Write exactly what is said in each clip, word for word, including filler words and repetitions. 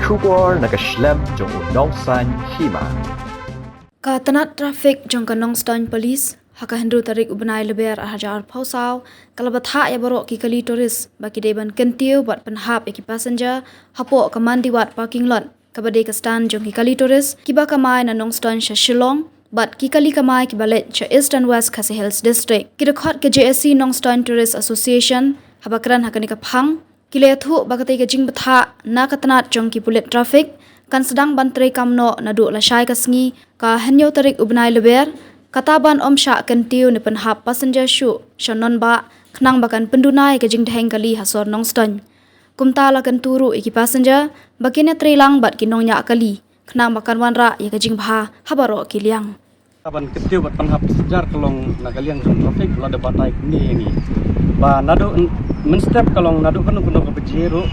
Khubor na ka shlem jong u Nongsaiñ Hima. Ka tnat traffic jong ka Nongstoiñ Police ha ka hynriew tarik u bnai Lber ar hajar arphew saw ka la bthah ïa baroh ki kali tourist ba ki dei ban kyntiew bad pynhap ïa ki passenger hapoh ka Mandiwat parking lot, kaba dei ka stand jong ki kali tourist kiba kamai na Nongstoiñ sha Shillong, bad ki kali kamai kiba leit sha East and West Khasi Hills District. Ki dkhot ka J A C Nongstoiñ Tourist Association haba kren ha kane ka phang, ki la ïathuh ba katei ka jingbthah na ka tnat jong ki pulit traffic kan sdang ban treikam noh naduh lashai ka sngi ka hynñiew tarik u bnai Lber, kata ban ym shah kyntiew ne pynhap passenger shuh sha nongbah khnang ba kan pynduna ïa ka jingdheng kali ha sor Nongstoiñ. Kumta la kyntu ruh ïa ki passenger ba kin ïatreilang bad ki nongñiah kali khnang ba kan wanrah ïa ka jingbha ha baroh ki liang. Ban kyntiew bad pynhap passenger ka long na ka liang jong traffic, la da batai kumne ïa ngi. Ba naduh mynstep ka long naduh kano kano ka baje ruh,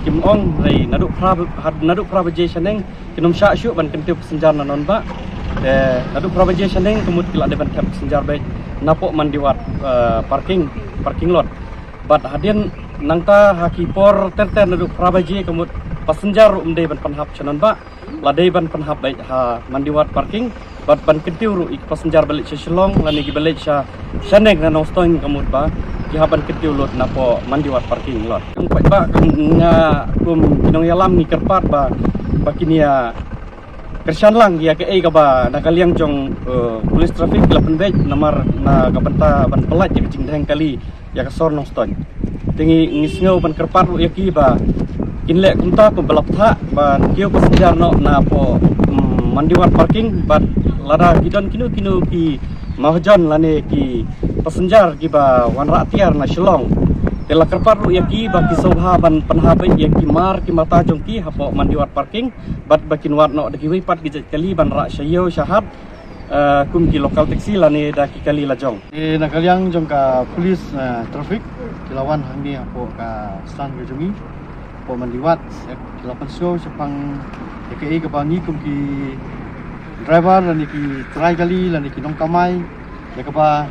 kim ong hynrei naduh phra, naduh phra baje shaneng kin ym shah shuh ban kyntiew passenger na nongbah. Te naduh phra baje shaneng ka mut ki la dei ban thep passenger beit napoh Mandiwat, eh, parking, parking lot. Bad hadien nangta ha ki por ter ter naduh phra baje ka mut passenger ruh ym dei ban pynhap sha nongbah, la dei ban pynhap beit ha Mandiwat parking, bad ban kyntiew ruh ïa ki passenger ba leit sha Shillong lane kiba leit sha shaneng na Nongstoiñ ka mut ba ki hap ban kyntiew lut napoh Mandiwat parking lot. Kum paidbah, nga kum ki nongïalam ngi kyrpad ba, ba kin ïa kyrshan lang ïa kaei kaba na ka liang jong, eh, police traffic ki la pynbeit namar na ka bynta ban pyllait ïa ka jingdheng kali ïa ka sor Nongstoiñ. Te ngi, ngi sngew ban kyrpad ruh ïa ki ba kin leh kumta kumba la bthah, ban kiew passenger noh napoh, mm, Mandiwat parking, bad lada ki don kino kino ki mahajon lane ki passenger kiba wanrah tiar na Shillong, te la kyrpad ruh ïa ki ba ki sngewbha ban pynhap beit ïa ki mar ki mata jong ki hapoh Mandiwat parking, bad ba kin wad noh da kiwei pat ki jait kali ban rah sha ïew sha hat, eh, kum ki local taxi lane da ki kali lajong. Eh, na ka liang jong ka police, eh, traffic, ki la wan hangne hapoh ka stand ka jong ngi hapoh Mandiwat, eh, ki la pynsngew shaphang ïa kaei kaba ngi kum ki driver lane ki trai kali lane ki nongkamai, ïa kaba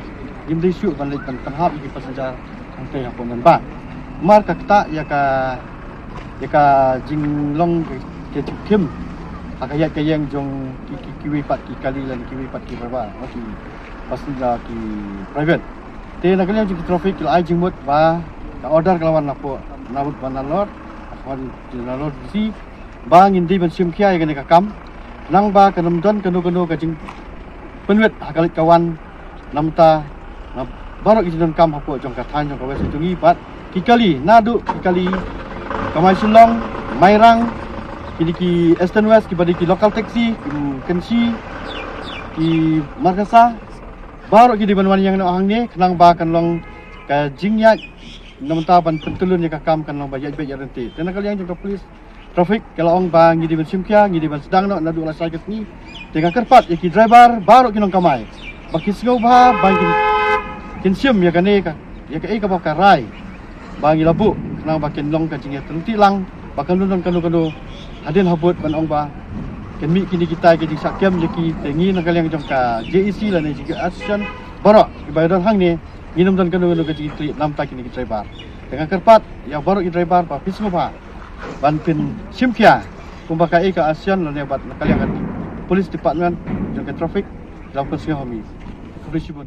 ngim dei shuh ban leit ban pynhap ïa ki passenger hangtei hapoh nongbah. Namar ka ktah ïa ka, ïa ka jinglong ka, ka jingkhim ha ka ïaid ka ïeng jong ki, ki, kiwei pat ki kali lane kiwei pat ki driver, ki passenger, ki private. Te na ka liang jong ki traffic ki la ai jingmut ba ka order ka la wan napoh, na mut ba na lor, ka wan na lor si ba ngin dei ban shim khia ïa kane ka kam, nang ba kan ym don kano kano ka jingpynwit ha ka leit ka wan namar ta na baroh ki jingdonkam hapoh jong ka thaiñ jong ka West ka jong ngi, bad ki kali naduh ki kali kamai Shillong, Mairang, kine ki East and West kiba dei ki local taxi, ki Kynshi, ki Markasa, baroh ki dei ban wan ïeng noh hangne khnang ba kan long ka jingïaid namar ta ban pyntyllun ïa ka kam kan long ba ïaid beit ïaid ryntih. Te na ka liang jong ka police traffic ka la ong ba ngi dei ban shim khia, ngi dei ban sdang noh naduh lashai ka sngi. Te nga kyrpad ïa ki driver baroh ki nongkamai ba ki sngewbha ba kin, kin shim ïa kane ka, ïa kaei kaba ka rai ba ngi la buh, khnang ba kin long ka jingïatylli lang, ba kan ym don kano kano hadien habud ban ong ba kan mih kine kitai ki jingshah kem ïa ki. Te ngi na ka liang jong ka J A C lane jong ka association baroh kiba don hangne, ngin ym don kano kano ka jingïatylli namar ta kine ki driver. Te nga kyrpad ïa baroh ki driver ba phi sngewbha ban pynshim khia kumba kaei ka association lane bad na ka liang ka police department jong ka traffic, la pynshim ha mi. Khublei shibun.